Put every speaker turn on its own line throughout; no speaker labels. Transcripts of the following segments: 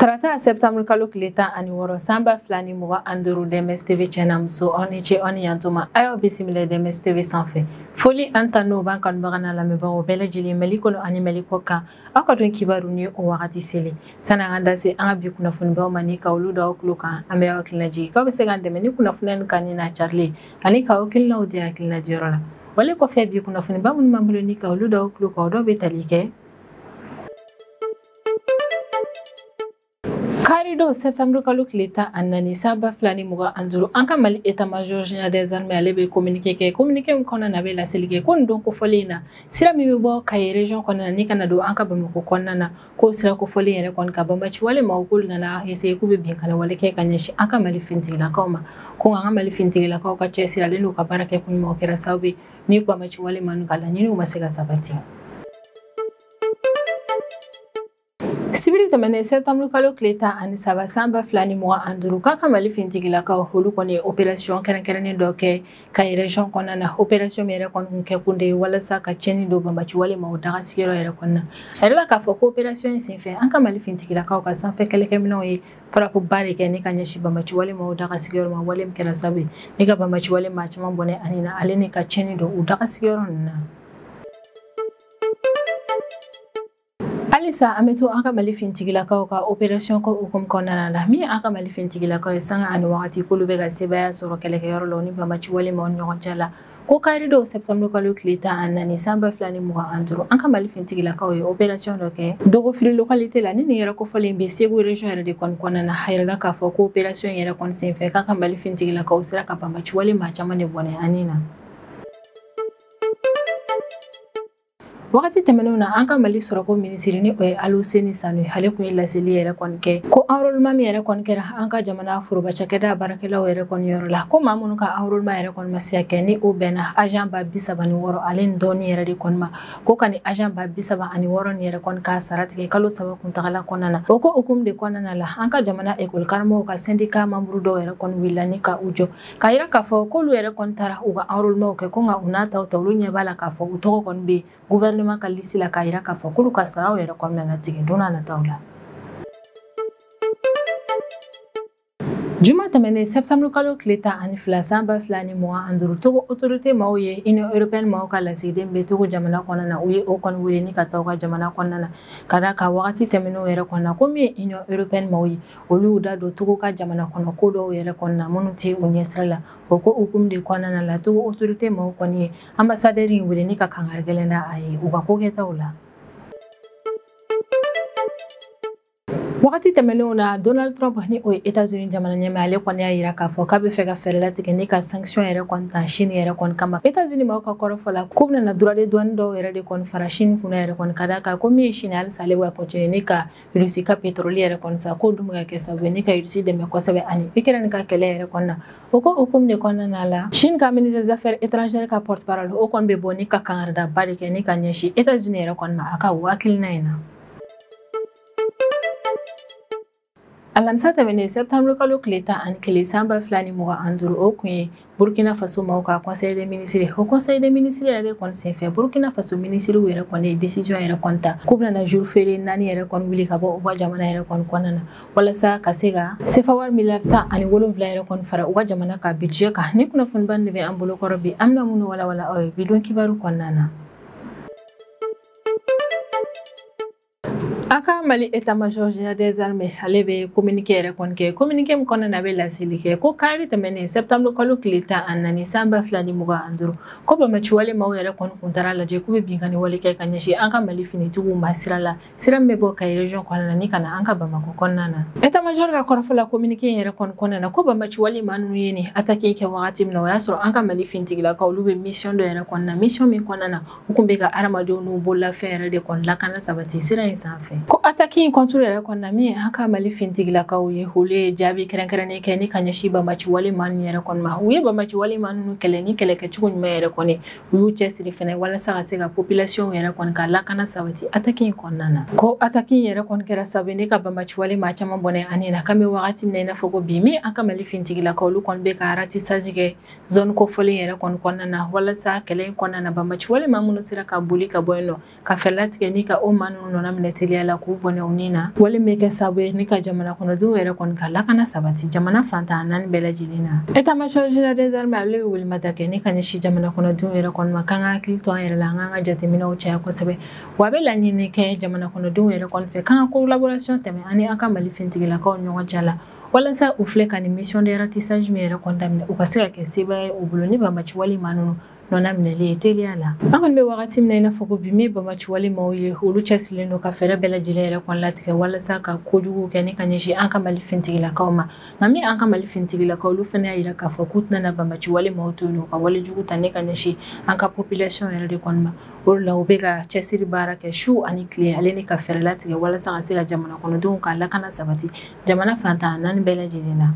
Tarata septembre kalo tile 16 san 2025 DMS TV cɛna muso aw ni ce aw ni yantuma a y'aw bisimila DMS TV sanfɛ foli an ta n'o b'an kanubaga n'a lamɛnbagaw bɛɛ lajɛlen Mali kɔnɔ ani Mali kɔ kan aw ka don kibaru ni o wagati selen sanni an ka da se an ka bi kunnafonibaw ma ni ka olu da aw tulo kan an bɛ aw hakilina jigin k'aw bɛ se k'an dɛmɛ ni kunnafoniya nin kanuni n'a carili ani k'aw hakilinaw di hakilina diyɔrɔ la wale kɔfɛ bi kunnafoniba minnu b'an bolo ni ka olu da aw tulo kan o dɔw bɛ tali kɛ Karido septembre kalo tile 14 san 2025 an ka Mali état-major général des armées ale bɛ communiqué kɛ communiqué min kɔnɔna na a bɛ laseli kɛ ko nin don kofɔlen in na sira min bɛ bɔ Kayi région kɔnɔna na ni ka na don an ka Bamakɔ kɔnɔna na ko sira kofɔlen yɛrɛ kɔni ka banbaci wale maaw k'olu nana essayer k'u bɛ binkanni wale kɛ ka ɲɛsin an ka Mali finitigilakaw ma ko an ka Mali finitigilakaw ka cɛsiri ale n'u ka baara kɛ kun ɲuman o kɛra sababu ye ni banbaci wale maa ninnu ka laɲiniw ma se ka sabati. Sibiri tɛmɛnen septembre kalo tile 13 san 2025 k'a ka Mali finitigilakaw olu kɔni ye opération kɛrɛnkɛrɛnnen dɔ kɛ Kayi région kɔnɔna na opération min yɛrɛ kɔni kun kɛ kun de ye walasa ka tiɲɛni don banbaci wale maaw daga sigiyɔrɔ yɛrɛ kɔnɔna a yɛrɛ la k'a fɔ ko opération in senfɛ an ka Mali finitigilakaw ka sanfɛ kɛlɛkɛminɛnw ye frappe ba de kɛ ni ka ɲɛsin banbaci wale maaw daga sigiyɔrɔ ma wale min kɛra sababu ye ni ka banbaci wale maa caman bɔnɛ ani na ale ni ka tiɲɛni don u daga sigiyɔrɔ ninnu na. Halisa an bɛ to an ka Mali finitigilakaw ka opération ko hukumu kɔnɔna la min an ka Mali finitigilakaw ye sanga ani wagati k'olu bɛ ka sebaaya sɔrɔ kɛlɛkɛyɔrɔ la u ni banbaci wale maaw ni ɲɔgɔn cɛ la ko kari don septembre kalo tile 14 san 2025 an ka Mali finitigilakaw ye opération dɔ kɛ Dogofiri localité la ni nin yɔrɔ kofɔlen bɛ Segu région yɛrɛ de kɔni kɔnɔna na a yirala k'a fɔ ko opération yɛrɛ kɔni senfɛ k'a ka Mali finitigilakaw sera ka banbaci wale maa caman de bɔnɛ ani na. Wagati tɛmɛnenw na an ka Mali sɔrɔko minisiri ni o ye Aluseni Sanu ye ale tun ye laseli yɛrɛ kɔni kɛ ko enrôlement min yɛrɛ kɔni kɛra an ka jamana foroba cakɛda baarakɛlaw yɛrɛ kɔni yɔrɔ la ko maa minnu ka enrôlement yɛrɛ kɔni ma se ka kɛ ni o bɛnna agent 36 ale ni dɔɔni yɛrɛ de kɔni ma ko ka ni agent 36 nin yɛrɛ kɔni k'a sara tigɛ kalo 3 kuntagala kɔnɔna na o ko hukumu de kɔnɔna la an ka jamana école karamɔgɔw ka syndicat membre dɔw yɛrɛ kɔni wulila ni ka u jɔ k'a yira k'a fɔ k'olu yɛrɛ kɔni taara u ka enrôlement kɛ ko nka u n'a taw ta olu ɲɛ b'a la k'a fɔ u tɔgɔ kɔni bɛ gouvernement ka liste la k'a yira k'a fɔ k'olu ka saraw yɛrɛ kɔni nana tigɛ don n'a nataw la. Juma tɛmɛnen septembre kalo tile 12 san 2025 Togo autorité maaw ye Union européenne maaw ka lasigiden bɛ Togo jamana kɔnɔna na u ye o kɔni wele ni ka taa u ka jamana kɔnɔna na ka d'a kan wagati tɛmɛnenw yɛrɛ kɔnɔna na ko min ye Union européenne maaw ye olu y'u da don Togo ka jamana kɔnɔ ko dɔw yɛrɛ kɔnɔna na minnu tɛ u ɲɛsira la o ko hukumu de kɔnɔna la Togo autorité maaw kɔni ye ambassadeur in wele ni ka kangari gɛlɛn da a ye u ka ko kɛtaw la. Wagati tɛmɛnenw na Donald Trump ni o ye États-Unis jamana ɲɛmaa ale kɔni y'a yira k'a fɔ k'a bɛ fɛ ka fɛɛrɛ latigɛ ni ka sanction yɛrɛ kɔni ta Chine yɛrɛ kɔni kama États-Unis maaw ka kɔrɔfɔ la k'u bɛna droit de douane dɔw yɛrɛ de kɔni fara Chine kunna yɛrɛ kɔni ka d'a kan ko min ye Chine halisa ale bɛ ka continuer ni ka Russie ka pétrole yɛrɛ kɔni san k'o dun bɛ ka kɛ sababu ye ni ka Russie dɛmɛ kosɛbɛ ani Ukraine ka kɛlɛ yɛrɛ kɔni na o ko hukumu de kɔnɔna la Chine ka ministre des affaires étrangères ka porte-parole o kɔni bɛ bɔ ni ka kangaridaba de kɛ ni ka ɲɛsin États-Unis yɛrɛ kɔni ma a ka o hakilina in na. Alamisa tɛmɛnen septembre kalo tile 11 san 2025 o kun ye Burkina Faso maaw ka conseil des ministres o conseil des ministres yɛrɛ kɔni senfɛ Burkina Faso ministres yɛrɛ kɔni ye décision yɛrɛ kɔni ta k'u bɛna jour férié 4 yɛrɛ kɔni wuli ka bɔ u ka jamana yɛrɛ kɔni kɔnɔna na walasa ka se ka CFA wari miliyari 17 yɛrɛ kɔni fara u ka jamana ka budget kan ni kunnafoniba de bɛ an bolo kɔrɔ bi an bɛna minnu walawala aw ye bi don kibaru kɔnɔna na. A ka Mali état-major général des armées ale bɛ communiqué yɛrɛ kɔni kɛ communiqué min kɔnɔna na a bɛ laseli kɛ ko kari tɛmɛnen septembre kalo tile 14 san 2025 ko banbaci wale maaw yɛrɛ kɔni kun taara lajɛ k'u bɛ binkanni wale kɛ ka ɲɛsin an ka Mali finitigiw ma sira la sira min bɛ bɔ Kayi région kɔnɔna na ni ka na an ka Bamakɔ kɔnɔna na. État-major ka kɔrɔfɔ la communiqué in yɛrɛ kɔni kɔnɔna na ko banbaci wale maa ninnu ye nin attaque kɛ wagati min na o y'a sɔrɔ an ka Mali finitigilakaw olu bɛ mission dɔ yɛrɛ kɔnɔna na mission min kɔnɔna na u kun bɛ ka hadamadenw n'u bololafɛn yɛrɛ de kɔni lakana sabati sira in sanfɛ. Ko attaque in contre yɛrɛ kɔnɔna min ye an ka Mali finitigilakaw ye olu ye jaabi kɛrɛnkɛrɛnnen kɛ ni ka ɲɛsin banbaci wale maa ninnu yɛrɛ kɔni ma u ye banbaci wale maa ninnu kɛlɛ ni kɛlɛkɛcogo ɲuman yɛrɛ kɔni u y'u cɛsiri fɛnɛ walasa ka se ka population yɛrɛ kɔni ka lakana sabati attaque in kɔnɔna na ko attaque in yɛrɛ kɔni kɛra sababu ye ni ka banbaci wale maa caman bɔnɛ ani na k'an bɛ wagati min na i n'a fɔ ko bi min an ka Mali finitigilakaw olu kɔni bɛ ka ratissage kɛ zone kofɔlen yɛrɛ kɔni kɔnɔna na walasa kɛlɛ in kɔnɔna na banbaci wale maa minnu sera ka boli ka bɔ yen nɔ ka fɛɛrɛ latigɛ ni ka o maa ninnu nɔna minɛ teliya teliya la k'u bɔnɛ u ni na wale min bɛ kɛ sababu ye ni ka jamana kɔnɔdenw yɛrɛ kɔni ka lakana sabati jamana fantan naani bɛɛ lajɛlen na. État-major général des armées ale bɛ welemada kɛ ni ka ɲɛsin jamana kɔnɔdenw yɛrɛ kɔni ma k'an ka hakili to an yɛrɛ la, an k'an ka jateminɛw caya kosɛbɛ, wa a bɛ laɲini kɛ jamana kɔnɔdenw yɛrɛ kɔni fɛ k'an ka collaboration tɛmɛ ani an ka Mali finitigilakaw ɲɔgɔn cɛ la, walasa u filɛ ka nin mission de ratissage min yɛrɛ kɔni daminɛ, u ka se ka kɛ sebaaya ye u bolo ni banbaci wale maa ninnu nɔna minɛli ye teliya la. An kɔni bɛ wagati min na i n'a fɔ ko bi, min banbaci wale maaw ye, olu cɛsirilen don ka fɛɛrɛ bɛɛ lajɛlen yɛrɛ kɔni latigɛ walasa ka kojugu kɛ ni ka ɲɛsin an ka Mali finitigilakaw ma. Nka min an ka Mali finitigilakaw, olu fana y'a yira k'a fɔ k'u tɛna banbaci wale maaw to yen nɔ ka walejugu ta ni ka ɲɛsin an ka population yɛrɛ de kɔni ma. O de la u bɛ ka cɛsiri baara kɛ su ani tile, ale ni ka fɛɛrɛ latigɛ walasa ka se ka jamana kɔnɔdenw ka lakana sabati jamana fantan naani bɛɛ lajɛlen na.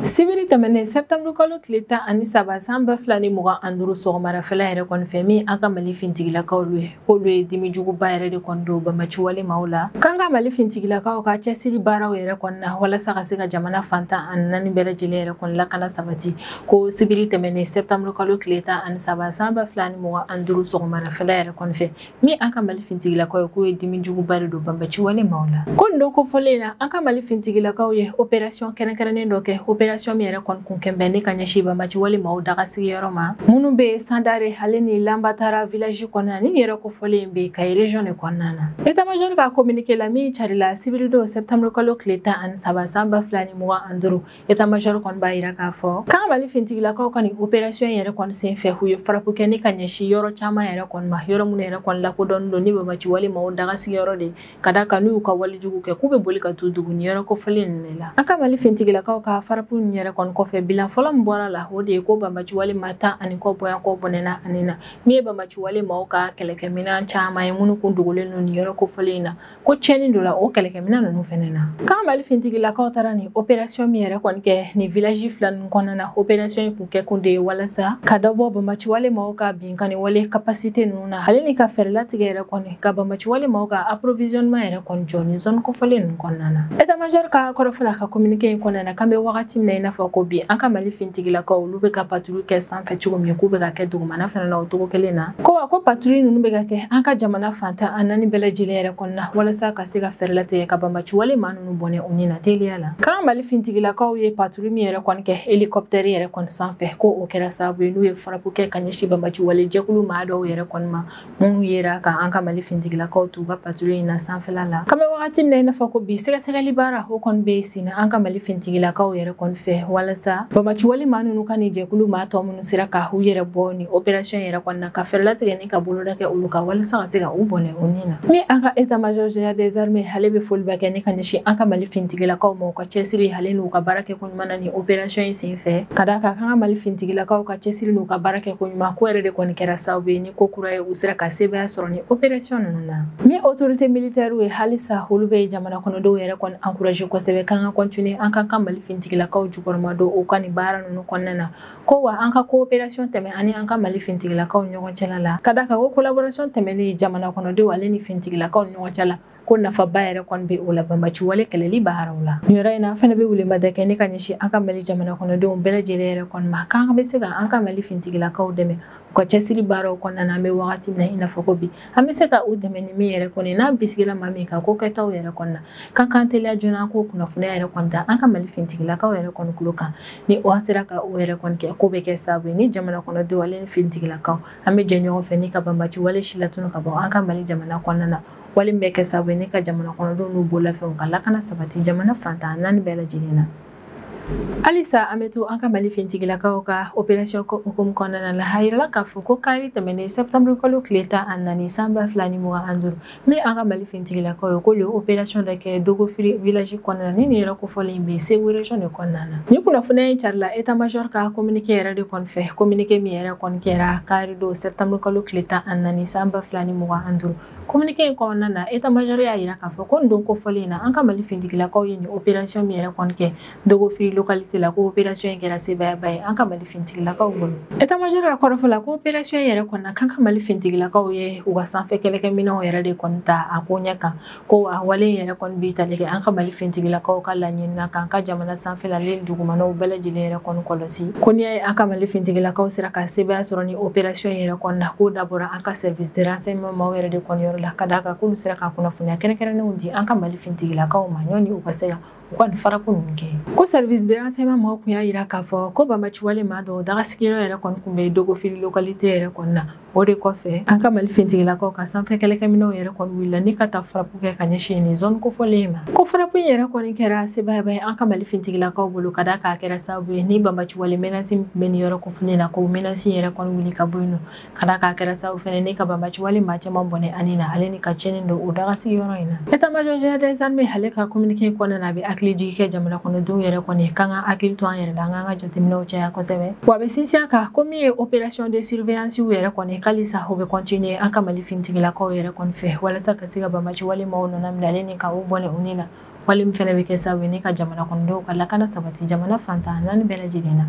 Sibiri tɛmɛnen septembre kalo tile 13 san 2025 sɔgɔmarafɛla yɛrɛ kɔni fɛ, min an ka Mali finitigilakaw ye, k'olu ye dimijuguba yɛrɛ de kɔni don banbaci wale maaw la. K'an ka Mali finitigilakaw ka cɛsiri baaraw yɛrɛ kɔni na walasa ka se ka jamana fantan ani naani bɛɛ lajɛlen yɛrɛ kɔni lakana sabati, ko sibiri tɛmɛnen septembre kalo tile 13 san 2025 sɔgɔmarafɛla yɛrɛ kɔni fɛ, min an ka Mali finitigilakaw ye, k'u ye dimijuguba de don banbaci wale maaw la. Ko nin don kofɔlen na, an ka Mali finitigilakaw ye opération kɛrɛnkɛrɛnnen dɔ kɛ, opération min yɛrɛ kɔni kun kɛnbɛn ne ka ɲɛsin banbaci wale maaw daga sigiyɔrɔ ma minnu bɛ Sandare ale ni Lambatara village kɔnɔna, ni yɛrɛ kofɔlen bɛ Kayi région de kɔnɔna na. État-major ka communiqué la min carila sibiridon septembre kalo tile 13 san 2025, état-major kɔni b'a yira k'a fɔ k'an ka Mali finitigilakaw ka nin opération yɛrɛ kɔni senfɛ, u ye frappe kɛ ni ka ɲɛsin yɔrɔ caman yɛrɛ kɔni ma, yɔrɔ minnu yɛrɛ kɔni lakodɔnnen don ni banbaci wale maaw daga sigiyɔrɔ de, ka d'a kan n'u y'u ka walejugu kɛ k'u bɛ boli ka t'u dugu ni yɔrɔ kofɔlen ninnu de la. An ka Mali finitigilakaw ka frappe ninnu yɛrɛ kɔni kɔfɛ, bilan fɔlɔ min bɔra la, o de ye ko banbaci wale maa 10 ani kɔ bonya kɔ bɔnɛna ani na, min ye banbaci wale maaw ka kɛlɛkɛminɛn caman ye minnu kun dogolen don nin yɔrɔ kofɔlen in na, ko tiɲɛni dɔ la o kɛlɛkɛminɛn ninnu fɛnɛ na. K'an Mali finitigilakaw taara nin opération min yɛrɛ kɔni kɛ nin village fila ninnu kɔnɔna na, opération in kun kɛ kun de ye walasa ka dɔ bɔ banbaci wale maaw ka binkanni wale capacité ninnu na, ale ni ka fɛɛrɛ latigɛ yɛrɛ kɔni ka banbaci wale maaw ka approvisionnement yɛrɛ kɔni jɔ nin zone kofɔlen ninnu kɔnɔna na. État-major ka kɔrɔfɔ la ka communiqué in kɔnɔna na, k'an bɛ wagati min na i n'a fɔ ko bi, an ka Mali finitigilakaw olu bɛ ka patrouille kɛ sanfɛ cogo min, k'u bɛ ka kɛ dugumana fana na o cogo kelen na, ko wa ko patrouille ninnu bɛ ka kɛ an ka jamana fantan an naani bɛɛ lajɛlen yɛrɛ kɔnɔna walasa ka se ka fɛɛrɛ latigɛ ka banbaci wale maa ninnu bɔnɛ u ni na teliya la. K'an Mali finitigilakaw ye patrouille min yɛrɛ kɔni kɛ hélicoptère yɛrɛ kɔni sanfɛ, ko o kɛra sababu ye n'u ye frappe kɛ ka ɲɛsin banbaci wale jɛkulu maa dɔw yɛrɛ kɔni ma minnu yera ka an ka Mali finitigilakaw t'u ka patrouille in na sanfɛla la. K'an bɛ wagati min na i n'a fɔ ko bi, sɛgɛsɛgɛli baara o kɔni bɛ sen na an ka Mali finitigilakaw yɛrɛ kɔni fɛ walasa banbaci wale maa ninnu ka nin jɛkulu maa tɔ minnu sera ka u yɛrɛ bɔ nin opération yɛrɛ kɔni na, ka fɛɛrɛ latigɛ ni ka boloda kɛ olu kan walasa ka se ka u bɔnɛ u ni na. Min an ka état-major général des armées ale bɛ foliba kɛ ni ka ɲɛsin an ka Mali finitigilakaw ma u ka cɛsiri ale n'u ka baara kɛ ko ɲuman na nin opération in senfɛ, ka d'a kan k'an ka Mali finitigilakaw ka cɛsiri n'u ka baara kɛ ko ɲuman ko yɛrɛ de kɔni kɛra sababu ye ni ko kura ye u sera ka sebaaya sɔrɔ nin opération ninnu na. Min autorité militaire ye, halisa olu bɛ jamana kɔnɔdenw yɛrɛ kɔni encourager kosɛbɛ k'an ka continuer an k'an ka Mali finitigilakaw jukɔrɔma don u ka nin baara ninnu kɔnɔna na, ko wa an ka coopération tɛmɛ ani an ka Mali finitigilakaw ɲɔgɔn cɛla la, ka d'a kan ko collaboration tɛmɛnen jamana kɔnɔdenw ale ni finitigilakaw ɲɔgɔn cɛla, ko nafaba yɛrɛ kɔni bɛ o la banbaci wale kɛlɛli baaraw la. Nin yɔrɔ in na, an fana bɛ welemada kɛ ne ka ɲɛsin an ka Mali jamana kɔnɔdenw bɛɛ lajɛlen yɛrɛ kɔni ma, k'an bɛ se ka an ka Mali finitigilakaw dɛmɛ u ka cɛsiri baaraw kɔnɔna na. An bɛ wagati min na i n'a fɔ ko bi, an bɛ se ka u dɛmɛ ni min yɛrɛ kɔni n'an bisigila maa min ka ko kɛtaw yɛrɛ kɔni na, k'an k'an teliya joona an k'o kunnafoniya yɛrɛ kɔni da an ka Mali finitigilakaw yɛrɛ kɔni tulo kan. Ni o an sera ka o yɛrɛ kɔni kɛ, ko bɛ kɛ sababu ye ni jamana kɔnɔdenw ale ni finitigilakaw an bɛ jɛ ɲɔgɔn fɛ ni ka banbaci wale si latunu ka bɔ an ka Mali jamana kɔnɔna na, wale min bɛ kɛ sababu ye ni ka jamana kɔnɔdenw n'u bololafɛnw ka lakana sabati jamana fantan naani bɛɛ lajɛlen na. Halisa an bɛ to an ka Mali finitigilakaw ka opération ko hukumu kɔnɔna la, a yirala k'a fɔ ko kari tɛmɛnen septembre kalo tile 14 san 2025, min an ka Mali finitigilakaw ye, k'olu ye opération dɔ kɛ Dogofiri village kɔnɔna na, ni nin yɔrɔ kofɔlen bɛ Segu région de kɔnɔna na. Nin kunnafoniya in carila état-major ka communiqué yɛrɛ de kɔni fɛ, communiqué min yɛrɛ kɔni kɛra kari don septembre kalo tile 14 san 2025. Communiqué in kɔnɔna na, état-major y'a yira k'a fɔ ko nin don kofɔlen in na, an ka Mali finitigilakaw ye nin opération min yɛrɛ kɔni kɛ Dogofiri localité la ko opération in kɛra sebaayaba ye an ka Mali finitigilakaw bolo. État-major ka kɔrɔfɔ la ko opération yɛrɛ kɔni kan ka Mali finitigilakaw ye u ka sanfɛ kɛlɛkɛminɛnw yɛrɛ de kɔni ta a ko ɲɛ kan ko a wale yɛrɛ kɔni bi tali kɛ an ka Mali finitigilakaw ka laɲini na k'an ka jamana sanfɛla ni dugumanaw bɛɛ lajɛlen yɛrɛ kɔni kɔlɔsi. Ko n'i y'a ye an ka Mali finitigilakaw sera ka sebaaya sɔrɔ ni opération yɛrɛ kɔni na k'o dabɔra an ka service de renseignement maaw yɛrɛ de kɔni yɔrɔ la ka d'a kan k'olu sera ka kunnafoniya kɛrɛnkɛrɛnnenw di an ka Mali finitigilakaw ma ɲɔni u ka se ka u ka nin faraku ninnu kɛ. Ko service de renseignement maaw kun y'a yira k'a fɔ ko banbaanciwale maa dɔw daga sigiyɔrɔ yɛrɛ kɔni kun bɛ Dogofili localité yɛrɛ kɔni na. O de kɔfɛ an ka Mali finitigilakaw ka sanfɛ kɛlɛkɛminɛnw yɛrɛ kɔni wulila ni ka taa farapu kɛ ka ɲɛsin nin zone kofɔlen ma. Ko farapu in yɛrɛ kɔni kɛra sebaayaba ye an ka Mali finitigilakaw bolo ka d'a kan a kɛra sababu ye ni banbaanciwale menace min tun bɛ nin yɔrɔ kofɔlen na k'o menace yɛrɛ kɔni wuli ka bɔ yen nɔ ka d'a kan a kɛra sababu fɛnɛ ni ka banbaanciwale maa caman bɔnɛ ani na ale ni ka tiɲɛni don o daga sigiyɔrɔ in na. État-major général des armées ale ka communiqué kɔnɔna na a bɛ hakili jigi kɛ jamana kɔnɔdenw yɛrɛ kɔni k'an ka hakili to an yɛrɛ la an k'an ka jateminɛw caya kosɛbɛ. Wa a bɛ sinsin a kan ko min ye opération de surveillance yɛrɛ kɔni k'alisa o bɛ continuer an ka Mali finitigilakaw yɛrɛ kɔni fɛ walasa ka se ka banbaanciwale maaw nɔna minɛ ale ni ka u bɔnɛ u ni na wale min fɛnɛ bɛ kɛ sababu ye ni ka jamana kɔnɔdenw ka lakana sabati jamana fantan naani bɛɛ lajɛlen na.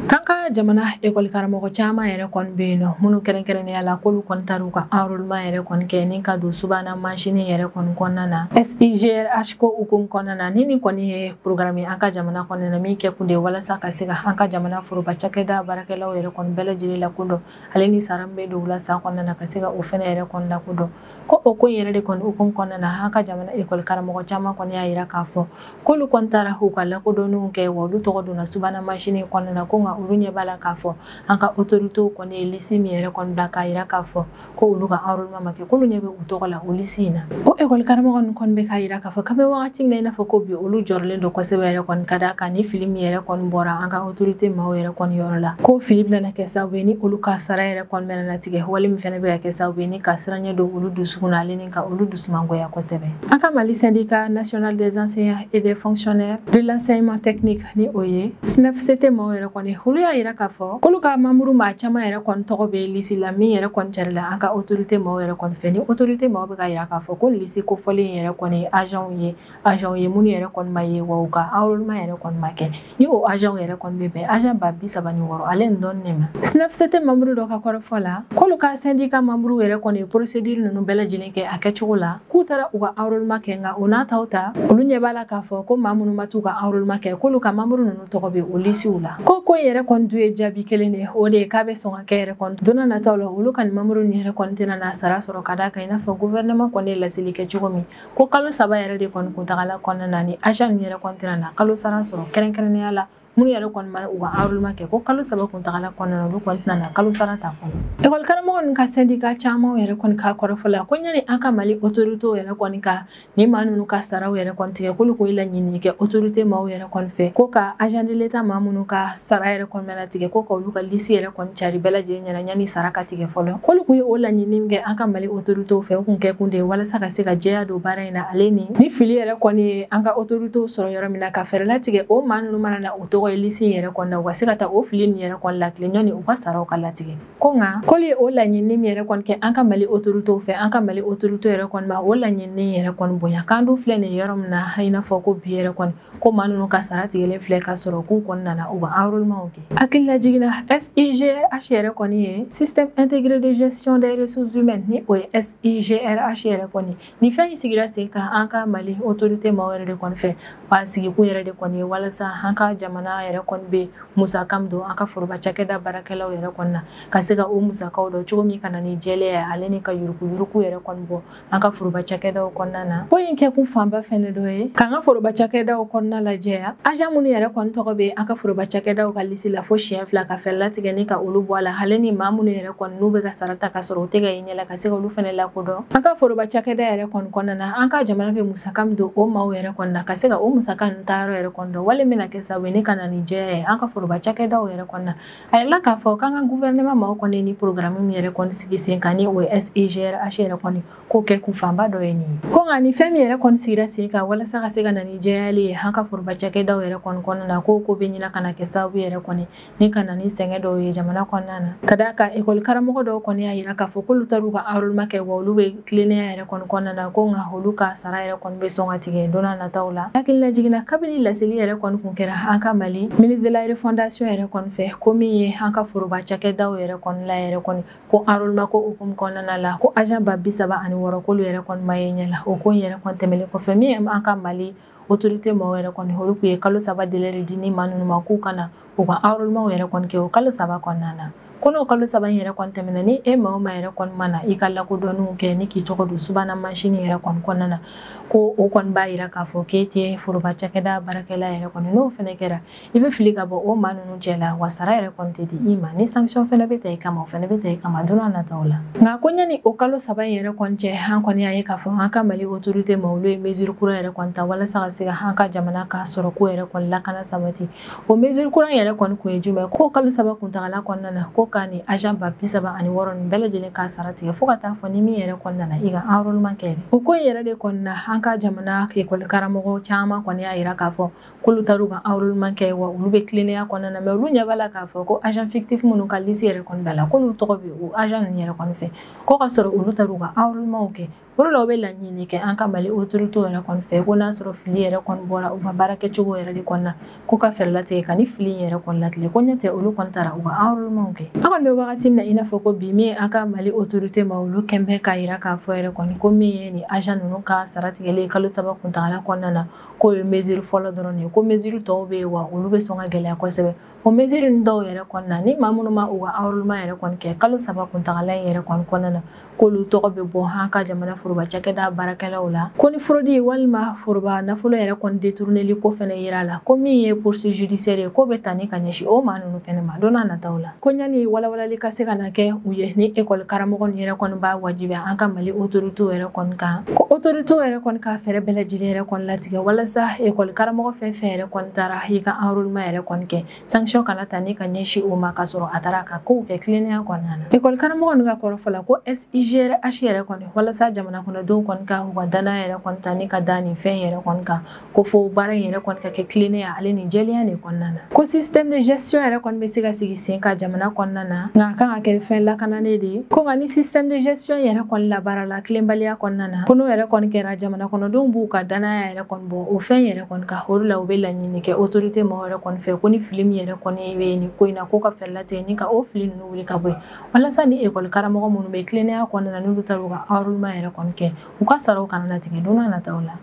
K'an ka jamana ekɔli karamɔgɔ caman yɛrɛ kɔni bɛ yen nɔ minnu kɛrɛnkɛrɛnnenya la k'olu kɔni taar'u ka enrôlement yɛrɛ kɔni kɛ ni ka don subahana mansin yɛrɛ kɔni kɔnɔna na SIGRH ko hukumu kɔnɔna na ni nin kɔni ye programme ye an ka jamana kɔnɔna na min kɛ kun de ye walasa ka se ka an ka jamana foroba cakɛda baarakɛlaw yɛrɛ kɔni bɛɛ lajɛlen lakodɔn ale ni sara min bɛ don u la san kɔnɔna na ka se ka o fɛnɛ yɛrɛ kɔni lakodɔn. Ko o ko in yɛrɛ de kɔni hukumu kɔnɔna na an ka jamana ekɔli karamɔgɔ caman kɔni y'a yira k'a fɔ k'olu kɔni taara u ka lakodɔnniw kɛ wa olu tɔgɔ donna subahana mansin kɔnɔna na ko nka olu ɲɛ b'a la k'a fɔ an ka autorités kɔni ye liste min yɛrɛ kɔni bila k'a yira k'a fɔ ko olu ka enrôlement ma kɛ k'olu ɲɛ bɛ u tɔgɔ la o liste in na. O ekɔli karamɔgɔ ninnu kɔni bɛ k'a yira k'a fɔ k'an bɛ wagati min na i n'a fɔ ko bi olu jɔrɔlen don kosɛbɛ yɛrɛ kɔni ka d'a kan ni fili min yɛrɛ kɔni bɔra an ka autorité maaw yɛrɛ kɔni yɔrɔ la ko fili bɛna kɛ sababu ye ni olu ka sara yɛrɛ kɔni bɛna latigɛ wale min fɛnɛ bɛ ka kɛ sababu ye ni ka siranɲɛ don olu dusukun na ale ni ka olu dusumangoya kosɛbɛ. An ka Mali syndicat national des enseignants et des fonctionnaires de l'enseignement technique ni o ye SNEFCT maaw yɛrɛ kɔni olu y'a yira k'a fɔ k'olu ka membre maa caman yɛrɛ kɔni tɔgɔ bɛ liste la min yɛrɛ kɔni carila an ka autorité maaw yɛrɛ kɔni fɛ ni autorité maaw bɛ ka yira k'a fɔ ko liste kofɔlen yɛrɛ kɔni agent ye minnu yɛrɛ kɔni ma ye wa u ka enrôlement yɛrɛ kɔni ma kɛ ni o agent yɛrɛ kɔni bɛ bɛn agent 36,000 ale ni dɔɔni de ma. SNEFCT membre dɔ ka kɔrɔfɔ la k'olu ka syndicat membre yɛrɛ kɔni ye procédure ninnu bɛɛ lajɛlen kɛ a kɛcogo la k'u taara u ka enrôlement kɛ nka o n'a taw ta olu ɲɛ b'a la k'a fɔ ko maa minnu ma t'u ka enrôlement kɛ k'olu ka membre ninnu tɔgɔ bɛ o listew la. Ko ko in yɛrɛ kɔni dun ye jaabi kelen de ye o de ye k'a bɛ sɔn ka kɛ yɛrɛ kɔni don n'a nataw la olu ka nin membre ninnu yɛrɛ kɔni tɛna n'a sara sɔrɔ ka d'a kan i n'a fɔ gouvernement kɔni ye laseli kɛ cogo min ko kalo 3 yɛrɛ de kɔni kuntagala kɔnɔna na ni agent ninnu yɛrɛ kɔni tɛna na kalo sara sɔrɔ kɛrɛnkɛrɛnnenya la minnu yɛrɛ kɔni ma u ka enrôlement kɛ ko kalo 3 kuntagala kɔnɔna na olu kɔni tɛna na kalo sara ta fɔlɔ. Ekɔli karamɔgɔ ninnu ka syndicat caman yɛrɛ kɔni ka kɔrɔfɔ la ko ɲani an ka Mali autorités yɛrɛ kɔni ka ni maa ninnu ka saraw yɛrɛ kɔni tigɛ k'olu k'o laɲini kɛ autorité maaw yɛrɛ kɔni fɛ ko ka agent de l'État maa minnu ka sara yɛrɛ kɔni bɛna tigɛ ko ka olu ka liste yɛrɛ kɔni cari bɛɛ lajɛlen ɲɛna ɲani sara ka tigɛ fɔlɔ. K'olu kun ye o laɲini min kɛ an ka Mali autorités fɛ o kun kɛ kun de ye walasa ka se ka jɛya don baara in na ale ni fili yɛrɛ kɔni ye an ka autorités sɔrɔ yɔrɔ min na ka fɛɛrɛ latigɛ o maa ninnu mana na o tɔgɔ ye liste yɛrɛ kɔni na u ka se ka taa o fili nin yɛrɛ kɔni latilen ɲɔni u ka saraw ka latigɛ. Ko nka k'olu ye o laɲini min yɛrɛ kɔni kɛ an ka Mali autorités fɛ an ka Mali autorités yɛrɛ kɔni ma o laɲini yɛrɛ kɔni bonya k'an dun filɛ nin yɔrɔ min na i n'a fɔ ko bi yɛrɛ kɔni ko maa ninnu ka sara tigɛlen filɛ ka sɔrɔ k'u kɔni nana u ka enrôlement kɛ. Hakili lajiginna SIGRH yɛrɛ kɔni ye système intégré de gestion des ressources humaines ni o ye SIGRH yɛrɛ kɔni ni fɛn in sigira sen kan an ka Mali autorité maaw yɛrɛ de kɔni fɛ wa sigikun yɛrɛ de kɔni ye walasa an ka jamana yɛrɛ kɔni bɛ musaka min don an ka foroba cakɛda baarakɛlaw yɛrɛ kɔni na ka se ka o musakaw dɔn cogo min ka na ni jɛlenya ale ni ka yuruguyurugu yɛrɛ kɔni bɔ an ka foroba cakɛdaw kɔnɔna na. Ko in kɛkun fanba fɛnɛ dɔ ye k'an ka foroba cakɛdaw kɔnɔna lajɛya agent minnu yɛrɛ kɔni tɔgɔ bɛ an ka foroba cakɛdaw ka liste la fo siɲɛ 2 ka fɛɛrɛ latigɛ ni ka olu bɔ a la ale ni maa minnu yɛrɛ kɔni n'u bɛ ka sara ta ka sɔrɔ u tɛ ka i ɲɛ la ka se ka olu fɛnɛ lakodɔn. An ka foroba cakɛda yɛrɛ kɔni kɔnɔna na an ka jamana bɛ musaka min don o maaw yɛrɛ kɔni na ka se ka o musaka ninnu taayɔrɔ yɛrɛ kɔni dɔn wale min bɛna kɛ sababu ye ni ka na na ni jɛya ye an ka foroba cakɛdaw yɛrɛ kɔni na. A yirala k'a fɔ k'an ka gouvernement maaw kɔni ni programme min yɛrɛ kɔni sigi sen kan ni o ye SIGRH yɛrɛ kɔni k'o kɛ kun fanba dɔ ye nin ye. Ko nka ni fɛn min yɛrɛ kɔni sigira sen kan walasa ka se ka na ni jɛyali ye an ka foroba cakɛdaw yɛrɛ kɔni kɔnɔna na, ko bɛ ɲina ka na kɛ sababu yɛrɛ kɔni ni ka na ni sɛgɛn dɔw ye jamana kɔnɔna na. Ka d'a kan ekɔli karamɔgɔ dɔw kɔni y'a yira k'a fɔ k'olu taar'u ka enrôlement kɛ, wa olu bɛ tilennenya yɛrɛ kɔni kɔnɔna na, ko nka olu ka sara yɛrɛ kɔni bɛ sɔn ka tigɛ don n'a nataw la. Hakilina jiginna kabini laseli yɛrɛ kɔni kun kɛra an ka Mali ministre de la refondation yɛrɛ kɔni fɛ, ko min ye an ka foroba cakɛdaw yɛrɛ kɔni la yɛrɛ kɔni ko enrôlement ko hukumu kɔnɔna la, ko agent 36,000 k'olu yɛrɛ kɔni ma ye ɲɛ la. O ko in yɛrɛ kɔni tɛmɛnen kɔfɛ, min ye an ka Mali autorité maaw yɛrɛ kɔni olu kun ye kalo 3 délai di ni maa ninnu ma k'u ka na u ka enrôlement yɛrɛ kɔni kɛ o kalo 3 kɔnɔna na. Ko n'o kalo 3 in yɛrɛ kɔni tɛmɛna, ni e maa o maa yɛrɛ kɔni ma na i ka lakodɔnniw kɛ ni k'i tɔgɔ don subahana mansin yɛrɛ kɔni kɔnɔna na, ko o kɔni b'a yira k'a fɔ k'e tɛ foroba cakɛda baarakɛla yɛrɛ kɔni. N'o fɛnɛ kɛra, i bɛ fili ka bɔ o maa ninnu cɛ la, wa sara yɛrɛ kɔni tɛ di i ma, ni sanction fɛnɛ bɛ ta i kama, o fɛnɛ bɛ ta i kama don n'a nataw la. Nka ko ɲani o kalo 3 in yɛrɛ kɔni cɛ, an kɔni y'a ye k'a fɔ an ka Mali autorité ma olu ye mesure kura yɛrɛ kɔni ta walasa ka se ka an ka jamana ka sɔrɔ ko yɛrɛ kɔni lakana sabati. O mesure kura yɛrɛ kɔni kun ye jumɛn? Ko kalo 3 kuntagala kɔnɔna na, ko ka ni agent 36,000 nin bɛɛ lajɛlen k'a sara tigɛ fo ka taa fɔ ni min yɛrɛ kɔni nana i ka enrôlement kɛ. O ko in yɛrɛ de kɔni na, an ka jamana ekɔli karamɔgɔ caman kɔni y'a yira k'a fɔ k'olu taar'u ka enrôlement kɛ, wa olu bɛ tilennenya kɔnɔna na, mais olu ɲɛ b'a la k'a fɔ ko agent fictif minnu ka liste yɛrɛ kɔni da la, k'olu tɔgɔ bɛ o agent ninnu yɛrɛ kɔni fɛ, ko ka sɔrɔ olu taar'u ka enrôlement kɛ. O de la u bɛ laɲini kɛ an ka Mali autorité yɛrɛ kɔni fɛ, ko n'a sɔrɔ fili yɛrɛ kɔni bɔra u ka baara kɛcogo yɛrɛ de kɔni na, ko ka fɛɛrɛ latigɛ ka ni fili in yɛrɛ kɔni latigɛ, ko ɲɛ tɛ olu kɔni taara u ka enrôlement kɛ. An kɔni bɛ wagati min na i n'a fɔ ko bi, min ye an ka Mali autorité ma olu kɛn bɛ k'a yira k'a fɔ yɛrɛ kɔni ko min ye ni agent ninnu ka sara tigɛlen kalo 3 kuntagala kɔnɔna na, k'o ye mesure fɔlɔ dɔrɔn de ye, ko mesure tɔw bɛ yen wa olu bɛ sɔn ka gɛlɛya kosɛbɛ. O mesure ninnu dɔw yɛrɛ kɔni na, ni maa minnu ma u ka enrôlement yɛrɛ kɔni kɛ kalo 3 kuntagala in yɛrɛ kɔni kɔnɔna na, k'olu tɔgɔ bɛ bɔ an ka jamana foroba cakɛda baarakɛlaw la. Ko ni fraude walima foroba nafolo yɛrɛ kɔni détourneli ko fɛnɛ yira la, ko min ye poursuite judiciaire ye, ko bɛ ta ni ka ɲɛsin o maa ninnu fɛnɛ ma don n'a nataw la. Ko ɲani walawalali ka se ka na kɛ u ye ni ekɔli karamɔgɔ ninnu yɛrɛ kɔni b'a wajibiya an ka Mali autorité yɛrɛ kɔni kan, ko autorité yɛrɛ kɔni ka fɛɛrɛ bɛɛ lajɛlen yɛrɛ kɔni latigɛ walasa ekɔli karamɔgɔ fɛn fɛn yɛrɛ kɔni taara i ka enrôlement yɛrɛ kɔni kɛ, sanction kana ta ni ka ɲɛsin o ma ka sɔrɔ a taara ka kow kɛ tilennenya kɔnɔna na. Ekɔli karamɔgɔ ninnu ka kɔrɔfɔ la, ko SIGRH yɛrɛ kɔni walasa jamana kɔnɔdenw kɔni ka u ka danaya yɛrɛ kɔni ta ni ka da nin fɛn yɛrɛ kɔni kan, ko fo baara in yɛrɛ kɔni ka kɛ tilennenya ale ni jɛlenya de kɔnɔna na. Ko système de gestion yɛrɛ kɔni bɛ se ka sigi sen kan jamana kɔnɔna na, nka a kan ka kɛ fɛn lakananen de ye. Ko nka ni système de gestion yɛrɛ kɔni labaara la tilenbaliya kɔnɔna na, ko n'o yɛrɛ kɔni kɛra, jamana kɔnɔdenw b'u ka danaya yɛrɛ kɔni bɔ o fɛn yɛrɛ kɔni kan. O de la u bɛ laɲini kɛ autorité maaw yɛrɛ kɔni fɛ, ko ni fili min yɛrɛ kɔni bɛ nin ko in na, ko ka fɛɛrɛ latigɛ ni ka o fili ninnu wuli ka bɔ yen, walasa ni ekɔli karamɔgɔ minnu bɛ tilennenya kɔnɔna na, n'olu taar'u ka enrôlement yɛrɛ kɔni kɛ, u ka saraw kana na tigɛ don n'a nataw la.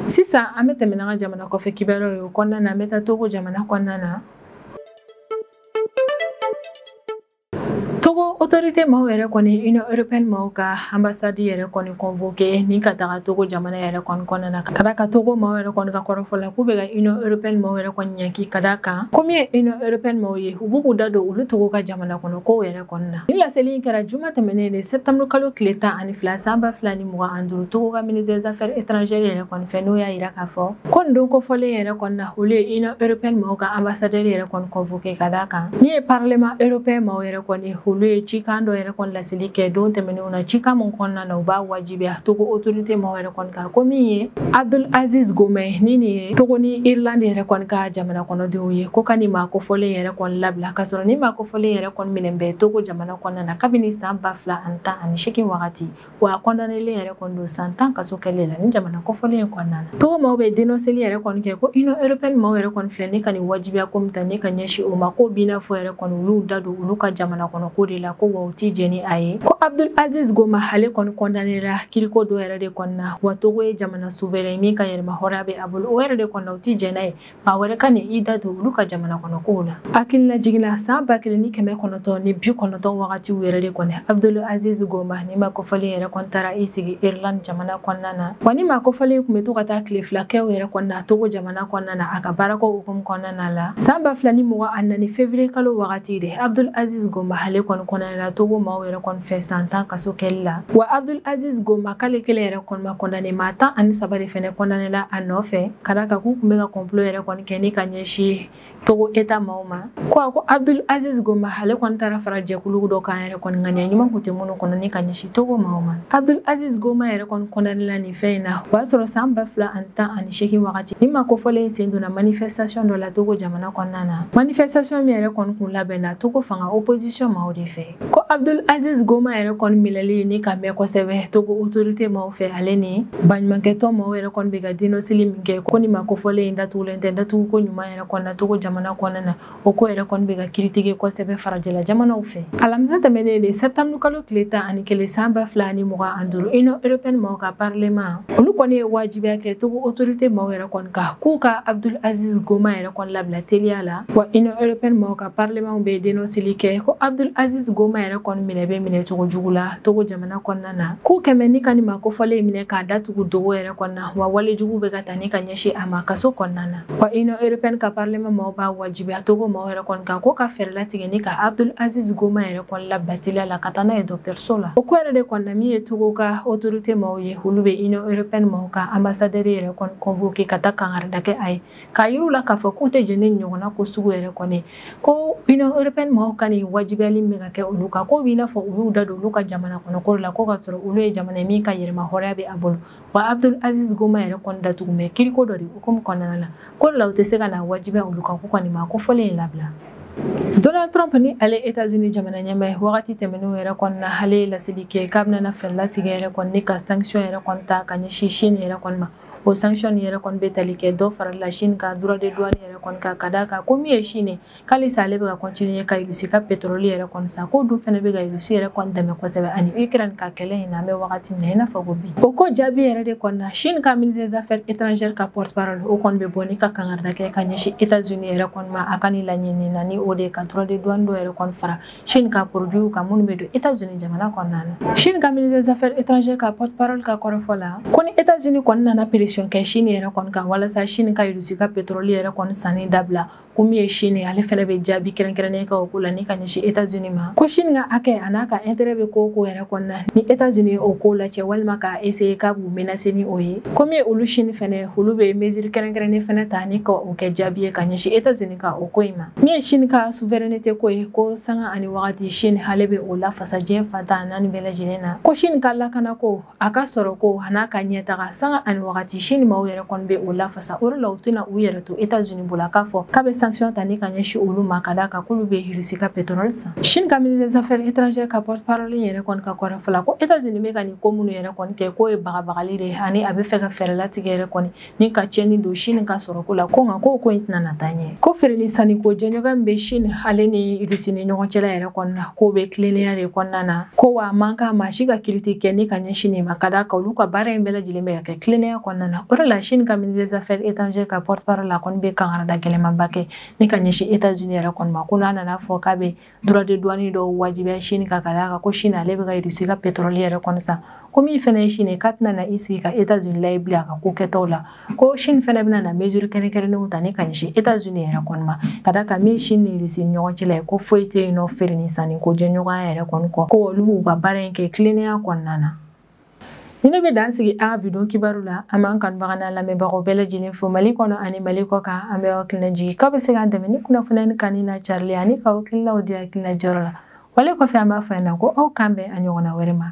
Sisan an bɛ tɛmɛ n'an ka jamana kɔfɛ kibaruyaw ye. O kɔnɔna na, an bɛ taa Togo jamana kɔnɔna na. Togo autorité maaw yɛrɛ kɔni Union européenne maaw ka ambassade yɛrɛ kɔni convoqué ni ka taga Togo jamana yɛrɛ kɔni kɔnɔna na, ka da ka Togo maaw yɛrɛ kɔni ka kɔrɔfɔ la k'u bɛ ka Union européenne maaw yɛrɛ kɔni ɲanki ka da kan ko min ye Union européenne maaw ye, u b'u k'u da don olu Togo ka jamana kɔnɔ kow yɛrɛ kɔni na. Ni laseli in kɛra juma tɛmɛnen de septembre kalo tile 12 san 2025 Togo ka ministre des affaires étrangères yɛrɛ kɔni fɛ, n'o y'a yira k'a fɔ ko nin don kofɔlen yɛrɛ kɔni na, olu ye Union européenne maaw ka ambassadeur yɛrɛ kɔni convoqué ka da kan min ye parlement européen maaw yɛrɛ kɔni olu ye cikan dɔ yɛrɛ kɔni laseli kɛ don tɛmɛnenw na, cikan mun kɔnɔna na u b'a wajibiya Togo autorité maaw yɛrɛ kɔni kan, ko min ye Abdul Aziz Gomez ni nin ye Togo ni Irlande yɛrɛ kɔni ka jamana kɔnɔdenw ye, ko ka nin maa kofɔlen yɛrɛ kɔni labila ka sɔrɔ ni maa kofɔlen yɛrɛ kɔni minɛ bɛ Togo jamana kɔnɔna na kabini san 2018 wagati, wa a condamnélen yɛrɛ kɔni don san 10 kaso kɛlen la ni jamana kofɔlen in kɔnɔna na. Togo maaw bɛ dénonceli yɛrɛ kɔni kɛ ko Union européenne maaw yɛrɛ kɔni filɛ ni ka nin wajibiya ko min ta ni ka ɲɛsin o ma, ko b'i n'a fɔ yɛrɛ kɔni olu da don olu ka jamana kɔnɔ ko de la, ko wa u ti jɛn ni a ye. Ko Abdul Aziz Goma ale kɔni condamnéra kiriko dɔ yɛrɛ de kɔni na, wa Togo ye jamana souverain min ka yɛrɛma hɔrɔnya bɛ a bolo, o yɛrɛ de kɔni na u ti jɛn n'a ye maa wɛrɛ ka nin i da don olu ka jamana kɔnɔ kow la. Hakilina jiginna san 1990 wagatiw yɛrɛ de kɔni, Abdul Aziz Goma ni maa kofɔlen yɛrɛ kɔni taara i sigi Irlande jamana kɔnɔna na, wa ni maa kofɔlen tun bɛ to ka taa tile 2 kɛw yɛrɛ kɔni na Togo jamana kɔnɔna na a ka baarako hukumu kɔnɔna na la. San 2024 février kalo wagati de Abdul Aziz Goma ale kɔni kɔni condamné la Togo maaw yɛrɛ kɔni fɛ san 10 kaso kɛli la. Wa Abdul Aziz Goma k'ale kelen yɛrɛ kɔni ma condamné, maa 13 de fɛnɛ condamné la a nɔfɛ ka d'a kan k'u tun bɛ ka complot yɛrɛ kɔni kɛ ni ka ɲɛsin Togo État maaw ma. Ko a ko Abdul Aziz Goma ale kɔni taara fara jɛkulu dɔ kan yɛrɛ kɔni ŋaniya ɲuman kun tɛ minnu kɔnɔ ni ka ɲɛsin Togo maaw ma. Abdul Aziz Goma yɛrɛ kɔni condamné la nin fɛn in na, o y'a sɔrɔ san 2018 wagati ni maa kofɔlen sen donna manifestation dɔ la Togo jamana kɔnɔna na. Manifestation min yɛrɛ kɔni kun labɛnna Togo fanga opposition maaw de fɛ. Ko Abdul Aziz Goma yɛrɛ kɔni minɛli ni ka mɛn kosɛbɛ Togo autorité maaw fɛ, ale ni baɲumankɛtɔn maaw yɛrɛ kɔni bɛ ka dénonceli min kɛ ko ni maa kofɔlen in datugulen tɛ datuguko ɲuman yɛrɛ kɔni na Togo jamana kɔnɔna na, o ko yɛrɛ kɔni bɛ ka critiquer kosɛbɛ farajɛla jamanaw fɛ. Alamisa tɛmɛnen de septembre kalo tile 11 san 2025, Union européenne maaw ka parlement olu kɔni ye wajibiya kɛ Togo autorité maaw yɛrɛ kɔni kan k'u ka Abdul Aziz Goma yɛrɛ kɔni labila teliya la. Wa Union européenne maaw ka parlement bɛ dénonceli kɛ ko Abdul Aziz Goma yɛrɛ kɔni minɛ bɛ minɛ cogo jugu la Togo jamana kɔnɔna na, k'u kɛmɛ ni ka nin maa kofɔlen minɛ k'a datugu dogo yɛrɛ kɔnɔna na, wa wale jugu bɛ ka ta ni ka ɲɛsin a ma kaso kɔnɔna na. Wa Union européenne ka parlement maaw b'a wajibiya Togo maaw yɛrɛ kɔni kan ko ka fɛɛrɛ latigɛ ni ka Abdul Aziz Goma yɛrɛ kɔni labila teliya la ka taa n'a ye dɔgɔtɔrɔso la. O ko yɛrɛ de kɔni na min ye Togo ka autorité maaw ye, olu bɛ Union européenne maaw ka ambassadeur yɛrɛ kɔni convoqué ka taa kangarida kɛ a ye k'a yir'u la k'a fɔ k'u tɛ jɛn ni ɲɔgɔnna ko sugu yɛrɛ kɔni, ko Union européenne maaw ka nin wajibiyali min bɛ ka kɛ olu kan, k'o b'i n'a fɔ u y'u da don olu ka jamana kɔnɔ ko la, ko ka sɔrɔ olu ye jamana ye min ka yɛrɛma hɔrɔnya bɛ a bolo. Wa Abdul Aziz Goma yɛrɛ kɔni datugu mɛ kiriko dɔ de hukumu kɔnɔna la, ko la u tɛ se ka na wajibiya olu kan ko kɔni ma ko fɔlen in labila. Donald Trump ni ale États-Unis jamana ɲɛmaa ye wagati tɛmɛnenw yɛrɛ kɔni na, ale ye laseli kɛ k'a bɛna fɛɛrɛ latigɛ yɛrɛ kɔni ni ka sanction yɛrɛ kɔni ta ka ɲɛsin Chine yɛrɛ kɔni ma. O sanction yɛrɛ kɔni bɛ tali kɛ dɔ farala Chine ka droit de douane yɛrɛ kɔni kan, ka d'a kan ko min ye Chine k'ale sa ale bɛ ka continuer ka Russie ka pétrole yɛrɛ kɔni san, k'o dun fɛnɛ bɛ ka Russie yɛrɛ kɔni dɛmɛ kosɛbɛ ani Ukraine ka kɛlɛ in na an bɛ wagati min na i n'a fɔ ko bi. O ko jaabi yɛrɛ de kɔni na, Chine ka ministre des affaires étrangères ka porte-parole o kɔni bɛ bɔ ni ka kangarida kɛ ka ɲɛsin États-Unis yɛrɛ kɔni ma a ka nin laɲini na, ni o de ye ka droit de douane dɔ yɛrɛ kɔni fara Chine ka produit kan minnu bɛ don États-Unis jamana kɔnɔna na. Chine ka ministre des affaires étrangères ka porte-parole ka kɔrɔfɔ la, ko ni États-Unis kɔni nana pression kɛ Chine yɛrɛ kɔni kan walasa Chine ka Russie ka pétrole yɛrɛ kɔni sanni dabila, ko min ye Chine ale fɛnɛ bɛ jaabi kɛrɛnkɛrɛnnen kɛ o ko la ni ka ɲɛsin États-Unis ma. Ko Chine ka hakɛ a n'a ka intérêt bɛ ko o ko yɛrɛ kɔni na, ni États-Unis ye o ko lacɛ walima k'a essayer k'a b'u menacer ni o ye, ko min ye olu Chine fɛnɛ olu bɛ mesure kɛrɛnkɛrɛnnen fɛnɛ ta ni ka o kɛ jaabi ye ka ɲɛsin États-Unis ka o ko in ma. Min ye Chine ka souveraineté ko ye, ko sanga ani wagati Chine ale bɛ o lafasa diɲɛ fantan naani bɛɛ lajɛlen na. Ko Chine ka lakana ko a ka sɔrɔ ko a n'a ka ɲɛtaga sanga ani wagati Chine maaw yɛrɛ kɔni bɛ o lafasa, o de la u tɛna u yɛrɛ to États-Unis bolo k'a fɔ k'a bɛ sanction ta ni ka ɲɛsin olu ma ka d'a kan k'olu bɛ Russie ka pétrole san. Chine ka ministre des affaires étrangères ka porte-parole yɛrɛ kɔni ka kɔrɔfɔ la, ko États-Unis bɛ ka nin ko minnu yɛrɛ kɔni kɛ k'o ye bagabagali de ye ani a bɛ fɛ ka fɛɛrɛ latigɛ yɛrɛ kɔni ni ka tiɲɛni don Chine ka sɔrɔ ko la, ko nka k'o ko in tɛna na taa ɲɛ. Ko feere ni sanniko jɛɲɔgɔnya min bɛ Chine ale ni Russie ni ɲɔgɔn cɛla yɛrɛ kɔni na, k'o bɛ tilennenya de kɔnɔna na, ko wa a man kan maa si ka critique kɛ ni ka ɲɛsin nin ma ka d'a kan olu ka baara in bɛɛ lajɛlen bɛ ka kɛ tilennenya kɔnɔna na. O de la Chine ka ministre des affaires étrangères ka porte-parole la kɔni bɛ kangarida gɛlɛnmanba kɛ ni ka ɲɛsin États-Unis yɛrɛ kɔni ma, ko n'a nana fɔ k'a bɛ droit de douane dɔw wajibiya Chine kan ka d'a kan ko Chine ale bɛ ka Russie ka pétrole yɛrɛ kɔni san, ko min fɛnɛ ye Chine k'a tɛna na i sigi ka États-Unis layi bilen a ka ko kɛtaw la, ko Chine fɛnɛ bɛna na mesure kɛrɛnkɛrɛnnenw ta ni ka ɲɛsin États-Unis yɛrɛ kɔni ma, ka d'a kan min ye Chine ni Russie ni ɲɔgɔn cɛla ye ko foyi tɛ yen nɔ feere ni sanni ko jɛɲɔgɔnya yɛrɛ kɔni kɔ, ko olu b'u ka baara in kɛ tilennenya kɔnɔna na. Ni ne bɛ dan sigi an ka bidon kibaru la, an b'an kanubaga n'an lamɛnbagaw bɛɛ lajɛlen fo Mali kɔnɔ ani Mali kɔ kan. An bɛ aw hakilina jigin k'aw bɛ se k'an dɛmɛ ni kunnafoniya ni kanu n'a carili ani k'aw hakilinaw di hakilina jɔyɔrɔ la. Wale kɔfɛ an b'a fɔ ɲɛna ko aw k'an bɛn a ɲɔgɔnna wɛrɛ ma.